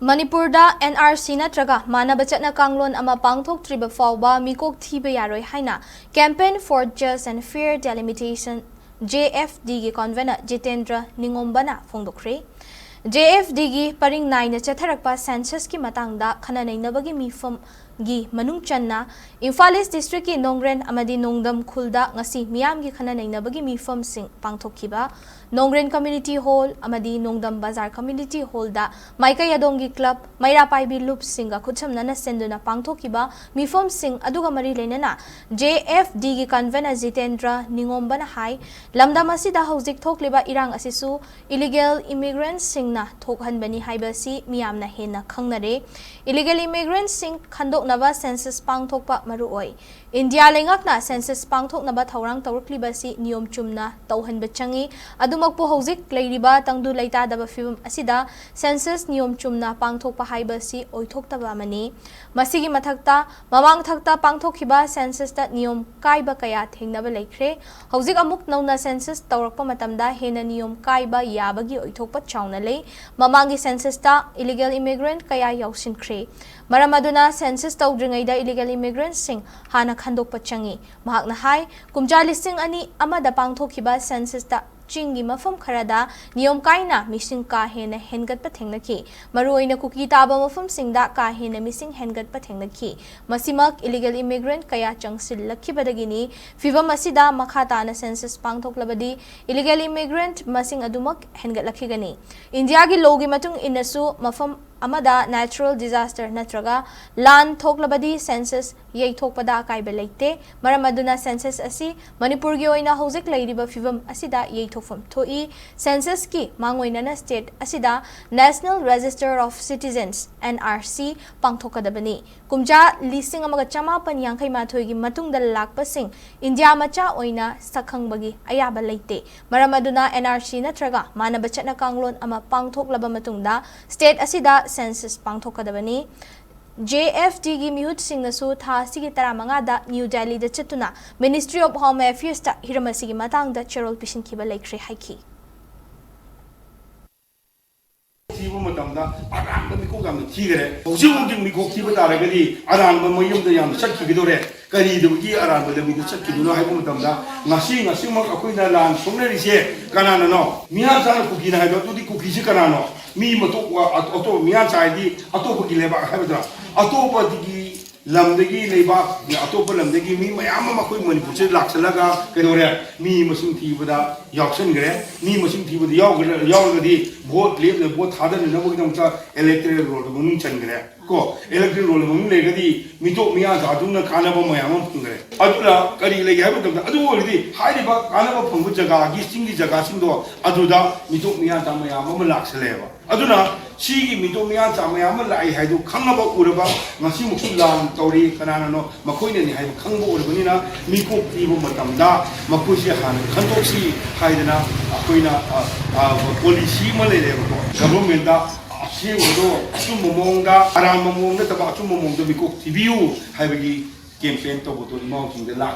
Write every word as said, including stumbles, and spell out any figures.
ꯃꯅꯤꯄꯨꯔꯗ and R C ꯅꯠꯇ꯭ꯔꯒ ꯃꯥꯟꯅꯕ ꯆꯠꯅ ꯀꯥꯡꯂꯣꯟ ꯑꯃ ꯄꯥꯡꯊꯣꯛꯇ꯭ꯔꯤꯕ ꯐꯥꯎꯕ ꯃꯤꯀꯣꯛ ꯊꯤꯕ ꯌꯥꯔꯣꯏ ꯍꯥꯏꯅ Campaign for Just and Fair Delimitation, J F ꯗꯤꯒꯤ convener ꯖꯤꯇꯦꯟꯗ꯭ꯔ ꯅꯤꯉꯣꯝꯕꯅ ꯐꯣꯡꯗꯣꯛꯈ꯭ꯔꯦ꯫ ꯖꯦ ꯑꯦꯐ ꯗꯤꯒꯤ ꯄꯔꯤꯡ ꯅꯥꯏꯅ ꯆꯠꯊꯔꯛꯄ censusꯀꯤ ꯃꯇꯥꯡꯗ ꯈꯟꯅ ꯅꯩꯅꯕꯒꯤ ꯃꯤꯐꯝꯒꯤ ꯃꯅꯨꯡ ꯆꯟꯅ ꯏꯝꯐꯥꯜ ꯏꯁ ꯗꯤꯁꯇ꯭ꯔꯤꯛꯀꯤ ꯅꯣꯡꯒ꯭ꯔꯦꯟ ꯑꯃꯗꯤ ꯅꯣꯡꯗꯝ ꯈꯨꯜꯗ ꯉꯁꯤ ꯃꯤꯌꯥꯝꯒꯤ ꯈꯟꯅ ꯅꯩꯅꯕꯒꯤ ꯃꯤꯐꯝꯁꯤꯡ ꯄꯥꯡꯊꯣꯛꯈꯤꯕ꯫ ꯅꯣꯡꯒ꯭ꯔꯦꯟ ꯀꯝꯃ꯭ꯌꯨꯅꯤꯇꯤ ꯍꯣꯜ ꯑꯃꯗꯤ ꯅꯣꯡꯗꯝ ꯕꯖꯥꯔ ꯀꯝꯃ꯭ꯌꯨꯅꯤꯇꯤ ꯍꯣꯜꯗ ꯃꯥꯏꯀꯩ ꯑꯗꯣꯝꯒꯤ ꯀ꯭ꯂꯕ, ꯃꯩꯔꯥ ꯄꯥꯏꯕꯤ ꯂꯨꯞꯁꯤꯡꯒ ꯈꯨꯠꯁꯝꯅꯅ ꯁꯤꯟꯗꯨꯅ ꯄꯥꯡꯊꯣꯛꯈꯤꯕ ꯃꯤꯐꯝꯁꯤꯡ ꯑꯗꯨꯒ ꯃꯔꯤ ꯂꯩꯅꯅ ꯖꯦ ꯑꯦꯐ ꯗꯤꯒꯤ convener ꯖꯤꯇꯦꯟꯗ꯭ꯔ ꯅꯤꯉꯣꯝꯕꯅ ꯍꯥꯏ, ꯂꯝꯗꯝ ꯑꯁꯤꯗ ꯍꯧꯖꯤꯛ ꯊꯣꯛꯂꯤꯕ ꯏꯔꯥꯡ ꯑꯁꯤꯁꯨ illegal immigrantꯁꯤꯡꯅ ꯊꯣꯛꯍꯟꯕꯅꯤ ꯍꯥꯏꯕꯁꯤ ꯃꯤꯌꯥꯝꯅ ꯍꯦꯟꯅ ꯈꯪꯅꯔꯦ꯫ Illegal immigrantꯁꯤꯡ ꯈꯟꯗꯣꯛꯅꯕ census ꯄꯥꯡꯊꯣꯛꯄ ꯃꯔꯨꯑꯣꯏ꯫ ꯏꯟꯗꯤꯌꯥ ꯂꯩꯉꯥꯛꯅ census ꯄꯥꯡꯊꯣꯛꯅꯕ ꯊꯧꯔꯥꯡ ꯇꯧꯔꯛꯂꯤꯕ ꯑꯁꯤ ꯅꯤꯌꯣꯝ ꯆꯨꯝꯅ ꯇꯧꯍꯟꯕ ꯆꯪꯏ꯫ ꯑꯗꯨꯃꯛꯄꯨ ꯍꯧꯖꯤꯛ ꯂꯩꯔꯤꯕ ꯇꯪꯗꯨ ꯂꯩꯇꯥꯗꯕ ꯐꯤꯕꯝ ꯑꯁꯤꯗ census ꯅꯤꯌꯣꯝ ꯆꯨꯝꯅ ꯄꯥꯡꯊꯣꯛꯄ ꯍꯥꯏꯕ ꯑꯁꯤ ꯑꯣꯏꯊꯣꯛꯇꯕ ꯑꯃꯅꯤ꯫ ꯃꯁꯤꯒꯤ ꯃꯊꯛꯇ ꯃꯃꯥꯡ ꯊꯛꯇ ꯄꯥꯡꯊꯣꯛꯈꯤꯕ censusꯇ ꯅꯤꯌꯣꯝ ꯀꯥꯏꯕ ꯀꯌꯥ ꯊꯦꯡꯅꯕ ꯂꯩꯈ꯭ꯔꯦ꯫ ꯍꯧꯖꯤꯛ ꯑꯃꯨꯛ ꯅꯧꯅ census ꯇꯧꯔꯛꯄ ꯃꯇꯝꯗ ꯍꯦꯟꯅ ꯅꯤꯌꯣꯝ ꯀꯥꯏꯕ ꯌꯥꯕꯒꯤ ꯑꯣꯏꯊꯣꯛꯄ ꯆꯥꯎꯅ ꯂꯩ꯫ ꯃꯃꯥꯡꯒꯤ censusꯇ illegal immigrant ꯀꯌꯥ ꯌꯥꯎꯁꯤꯟꯈ꯭ꯔꯦ꯫ ꯃꯔꯝ ꯑꯗꯨꯅ census ꯇꯧꯗ꯭ꯔꯤꯉꯩꯗ illegal immigrantꯁꯤꯡ ꯍꯥꯟꯅ ꯈꯟꯗꯣꯛꯄ ꯆꯪꯏ꯫ ꯃꯍꯥꯛꯅ ꯍꯥꯏ, ꯀꯨꯝꯖꯥ ꯂꯤꯁꯤꯡ ꯑꯅꯤ ꯑꯃꯗ ꯄꯥꯡꯊꯣꯛꯈꯤꯕ censusꯇ ꯆꯤꯡꯒꯤ ꯃꯐꯝ ꯈꯔꯗ ꯅꯤꯌꯣꯝ ꯀꯥꯏꯅ ꯃꯤꯁꯤꯡ ꯀꯥ ꯍꯦꯟꯅ ꯍꯦꯟꯒꯠꯄ ꯊꯦꯡꯅꯈꯤ꯫ ꯃꯔꯨꯑꯣꯏꯅ ꯀꯨꯀꯤ ꯇꯥꯕ ꯃꯐꯝꯁꯤꯡꯗ ꯀꯥ ꯍꯦꯟꯅ ꯃꯤꯁꯤꯡ ꯍꯦꯟꯒꯠꯄ ꯊꯦꯡꯅꯈꯤ꯫ ꯃꯁꯤꯃꯛ illegal immigrant ꯀꯌꯥ ꯆꯪꯁꯤꯜꯂꯛꯈꯤꯕꯗꯒꯤꯅꯤ꯫ ꯐꯤꯕꯝ ꯑꯁꯤꯗ ꯃꯈꯥ ꯇꯥꯅ census ꯄꯥꯡꯊꯣꯛꯂꯕꯗꯤ illegal immigrant ꯃꯁꯤꯡ ꯑꯗꯨꯃꯛ ꯍꯦꯟꯒꯠꯂꯛꯈꯤꯒꯅꯤ꯫ ꯏꯟꯗꯤꯌꯥꯒꯤ lawꯒꯤ ꯃꯇꯨꯡ ꯏꯟꯅꯁꯨ ꯃꯐꯝ ꯑꯃꯗ natural disaster ꯅꯠꯇ꯭ꯔꯒ ꯂꯥꯟ ꯊꯣꯛꯂꯕꯗꯤ census ꯌꯩꯊꯣꯛꯄꯗ ꯑꯀꯥꯏꯕ ꯂꯩꯇꯦ꯫ ꯃꯔꯝ ꯑꯗꯨꯅ census ꯑꯁꯤ ꯃꯅꯤꯄꯨꯔꯒꯤ ꯑꯣꯏꯅ ꯍꯧꯖꯤꯛ ꯂꯩꯔꯤꯕ ꯐꯤꯕꯝ ꯑꯁꯤꯗ ꯌꯩꯊꯣꯛꯐꯝ ꯊꯣꯛꯏ꯫ Censusꯀꯤ ꯃꯥꯡꯑꯣꯏꯅꯅ state ꯑꯁꯤꯗ National Register of Citizens, N R C, ꯄꯥꯡꯊꯣꯛꯀꯗꯕꯅꯤ꯫ ꯀꯨꯝꯖꯥ ꯂꯤꯁꯤꯡ ꯑꯃꯒ ꯆꯃꯥꯄꯟ ꯌꯥꯡꯈꯩ ꯃꯥꯊꯣꯏꯒꯤ ꯃꯇꯨꯡꯗ ꯂꯥꯛꯄꯁꯤꯡ ꯏꯟꯗꯤꯌꯥ ꯃꯆꯥ ꯑꯣꯏꯅ ꯁꯛꯈꯪꯕꯒꯤ ꯑꯌꯥꯕ ꯂꯩꯇꯦ꯫ ꯃꯔꯝ ꯑꯗꯨꯅ N R C ꯅꯠꯇ꯭ꯔꯒ ꯃꯥꯟꯅꯕ ꯆꯠꯅ ꯀꯥꯡꯂꯣꯟ ꯑꯃ ꯄꯥꯡꯊꯣꯛꯂꯕ ꯃꯇꯨꯡꯗ state ꯑꯁꯤꯗ census ꯄꯥꯡꯊꯣꯛꯀꯗꯕꯅꯤ꯫ ꯖꯦ ꯑꯦꯐ ꯗꯤꯒꯤ ꯃꯤꯍꯨꯠꯁꯤꯡꯅꯁꯨ ꯊꯥ ꯑꯁꯤꯒꯤ ꯇꯔꯥꯃꯉꯥꯗ ꯅ꯭ꯌꯨ ꯗꯦꯜꯂꯤꯗ ꯆꯠꯇꯨꯅ Ministry of Home Affairsꯇ ꯍꯤꯔꯝ ꯑꯁꯤꯒꯤ ꯃꯇꯥꯡꯗ ꯆꯦꯔꯣꯜ ꯄꯤꯁꯤꯟꯈꯤꯕ ꯂꯩꯈ꯭ꯔꯦ ꯍꯥꯏꯈꯤ꯫ ꯃꯇꯝꯗ ꯑꯔꯥꯟꯕ ꯃꯤꯀꯣꯛ ꯌꯥꯝꯅ ꯊꯤꯈꯔꯦ꯫ ꯍꯧꯖꯤꯛ ꯍꯧꯖꯤꯛ ꯃꯤꯀꯣꯛ ꯊꯤꯕ ꯇꯥꯔꯒꯗꯤ ꯑꯔꯥꯟꯕ ꯃꯌꯨꯝꯗ ꯌꯥꯝꯅ ꯆꯠꯈꯤꯒꯗꯧꯔꯦ꯫ ꯀꯔꯤꯗꯨꯒꯤ ꯑꯔꯥꯟꯕ ꯂꯝꯕꯤꯗ ꯆꯠꯈꯤꯗꯣꯏꯅꯣ ꯍꯥꯏꯕ ꯃꯇꯝꯗ, ꯉꯁꯤ ꯉꯁꯤꯃꯛ ꯑꯩꯈꯣꯏꯅ ꯂꯥꯟ ꯁꯣꯛꯅꯔꯤꯁꯦ ꯀꯅꯥꯅꯅꯣ? ꯃꯤꯌꯥꯟꯆꯥꯅ ꯀꯨꯀꯤꯅ ꯍꯥꯏꯕ ꯑꯗꯨꯗꯤ ꯀꯨꯀꯤꯁꯤ ꯀꯅꯥꯅꯣ? ꯃꯤ ꯃꯇꯣꯞ-, ꯑꯇꯣꯞꯄ ꯃꯤꯌꯥꯟꯆꯥ ꯍꯥꯏꯗꯤ ꯑꯇꯣꯞꯄꯒꯤ ꯂꯩꯕꯥꯛ ꯍꯥꯏꯕꯗ꯭ꯔꯥ? ꯑꯇꯣꯞꯄꯗꯒꯤ ꯂꯝꯗꯒꯤ ꯂꯩꯕꯥꯛ, ꯑꯇꯣꯞꯄ ꯂꯝꯗꯒꯤ ꯃꯤ ꯃꯌꯥꯝ ꯑꯃ ꯑꯩꯈꯣꯏ ꯃꯅꯤꯄꯨꯔꯁꯤꯗ ꯂꯥꯛꯁꯜꯂꯒ ꯀꯩꯗꯧꯔꯦ? ꯃꯤ ꯃꯁꯤꯡ ꯊꯤꯕꯗ ꯌꯥꯎꯁꯟꯈ꯭ꯔꯦ꯫ ꯃꯤ ꯃꯁꯤꯡ ꯊꯤꯕꯗ ꯌꯥꯎꯈ꯭ꯔ-, ꯌꯥꯎꯔꯒꯗꯤ ꯚꯣꯠ ꯂꯦꯞꯅ ꯚꯣꯠ ꯊꯥꯗꯅꯅꯕꯒꯤꯗꯃꯛꯇ electoral roll ꯗ ꯃꯅꯨꯡ ꯆꯟꯈ꯭ꯔꯦ꯫ ꯀꯣ, electoral roll ꯗ ꯃꯅꯨꯡ ꯂꯩꯔꯒꯗꯤ ꯃꯤꯇꯣꯞ ꯃꯤꯌꯥꯟꯆꯥꯗꯨꯅ ꯀꯥꯟꯅꯕ ꯃꯌꯥꯝ ꯑꯃ ꯐꯪꯈ꯭ꯔꯦ꯫ ꯑꯗꯨꯅ ꯀꯔꯤ ꯂꯩꯒꯦ ꯍꯥꯏꯕ ꯃꯇꯝꯗ, ꯑꯗꯨ ꯑꯣꯏꯔꯗꯤ ꯍꯥꯏꯔꯤꯕ ꯀꯥꯟꯅꯕ ꯐꯪꯕ ꯖꯒꯥꯒꯤ, ꯆꯤꯡꯒꯤ ꯖꯒꯥꯁꯤꯡꯗꯣ ꯑꯗꯨꯗ ꯃꯤꯇꯣꯞ ꯃꯤꯌꯥꯟꯆꯥ ꯃꯌꯥꯝ ꯑꯃ ꯂꯥꯛꯁꯜꯂꯦꯕ꯫ ꯑꯗꯨꯅ ꯁꯤꯒꯤ ꯃꯤꯇꯣꯞ ꯃꯤꯌꯥꯟꯆꯥ ꯃꯌꯥꯝ ꯑꯃ ꯂꯥꯛꯏ ꯍꯥꯏꯗꯨ ꯈꯪꯉꯕ ꯎꯔꯕ, ꯉꯁꯤꯃꯛꯁꯨ ꯂꯥꯟ ꯇꯧꯔꯤ, ꯀꯅꯥꯅꯅꯣ ꯃꯈꯣꯏꯅꯅꯤ ꯍꯥꯏꯕ ꯈꯪꯕ ꯎꯔꯕꯅꯤꯅ, ꯃꯤꯀꯣꯛ ꯊꯤꯕ ꯃꯇꯝꯗ ꯃꯈꯣꯏꯁꯦ ꯍꯥꯟꯅ ꯈꯟꯗꯣꯛꯁꯤ ꯍꯥꯏꯗꯅ ꯑꯩꯈꯣꯏꯅ, ꯑ, ꯑ, ꯄꯣꯂꯤꯁꯤ ꯑꯃ ꯂꯩꯔꯦꯕꯀꯣ꯫ ꯒꯚꯔꯟꯃꯦꯟꯠꯇ ꯑꯁꯦꯡꯕꯗꯣ ꯑꯆꯨꯝꯕ ꯃꯑꯣꯡꯗ, ꯑꯔꯥꯟꯕ ꯃꯑꯣꯡ ꯅꯠꯇꯕ ꯑꯆꯨꯝꯕ ꯃꯑꯣꯡꯗ ꯃꯤꯀꯣꯛ ꯊꯤꯕꯤꯌꯨ ꯍꯥꯏꯕꯒꯤ ꯀꯦꯝꯄꯦꯟ ꯇꯧꯕꯗꯣ ꯏꯃꯥꯎꯁꯤꯡꯗ ꯂꯥꯛ